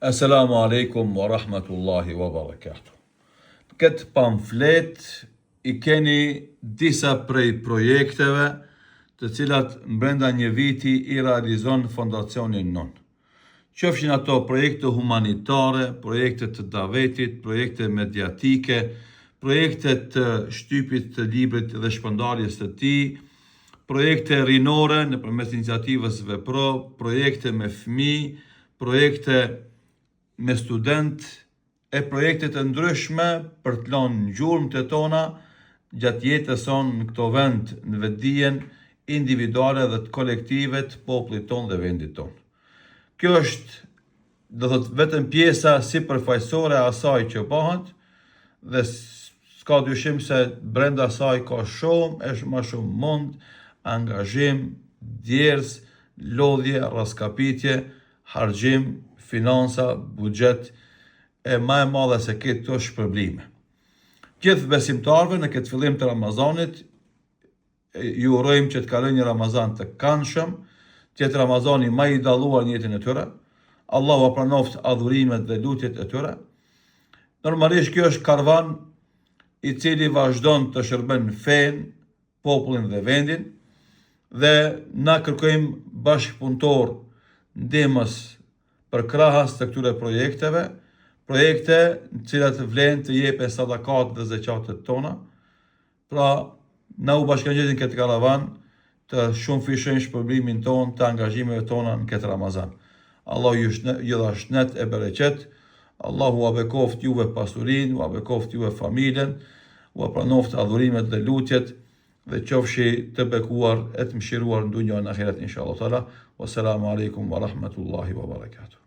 Esselamu Alejkum wa Rahmetullahi wa Barakatuh. Në këtë pamflet i keni disa prej projekteve të cilat brenda një viti i realizon Fondacioni Nun. Qofshin ato projekte humanitare, projekte të davetit, projekte mediatike, projekte të shtypit të librit dhe shpërndarjes të tij, projekte rinore nëpërmes iniciativës Vepro, projekte me fëmijë, projekte me studentë e projekte të ndryshme për të lënë gjurmët e tona gjatë jetës sonë në këto vend në vetëdijen individuale dhe të kolektive të popullit tonë dhe vendit tonë. Kjo është do thotë vetëm pjesa sipërfaqësore e asaj që bëhet dhe s'ka dyshim se brenda saj ka shumë e më shumë mund, angazhim, djersë, lodhje, rraskapitje, harxhim, financa, buxhet e ma e madhe se këto shpërblime. Gjithë besimtarëve në këtë fillim të Ramazanit ju urojmë që të kalojnë një Ramazan të këndshëm, të jetë Ramazani ma i dalluar në jetën e tyre. Allahu ua pranoftë adhurimet dhe lutjet e tyre. Normalisht kjo është karvan i cili vazhdon të shërben fenë, popullin dhe vendin dhe na kërkojmë bashkëpunëtorë, ndihmës përkrahës të këtyre projekteve, projekte në të cilat vlen të jepen sadakat dhe zeqatet tona. Pra, na u bashkangjetin këtë karavan të shumëfishojmë shpërblimin tonë të angazhimeve tona në këtë Ramazan. Allahu ju, ju dhashtë shnet e bereqet, Allahu ua bekoftë juve pasurinë, ua bekoftë juve familjen, ua pranoftë adhurimet dhe lutjet dhe qofshi të bekuar e të mëshiruar në dunja në ahiret inshallah taala. Wassalamu alaikum wa rahmatullahi wa barakatuh.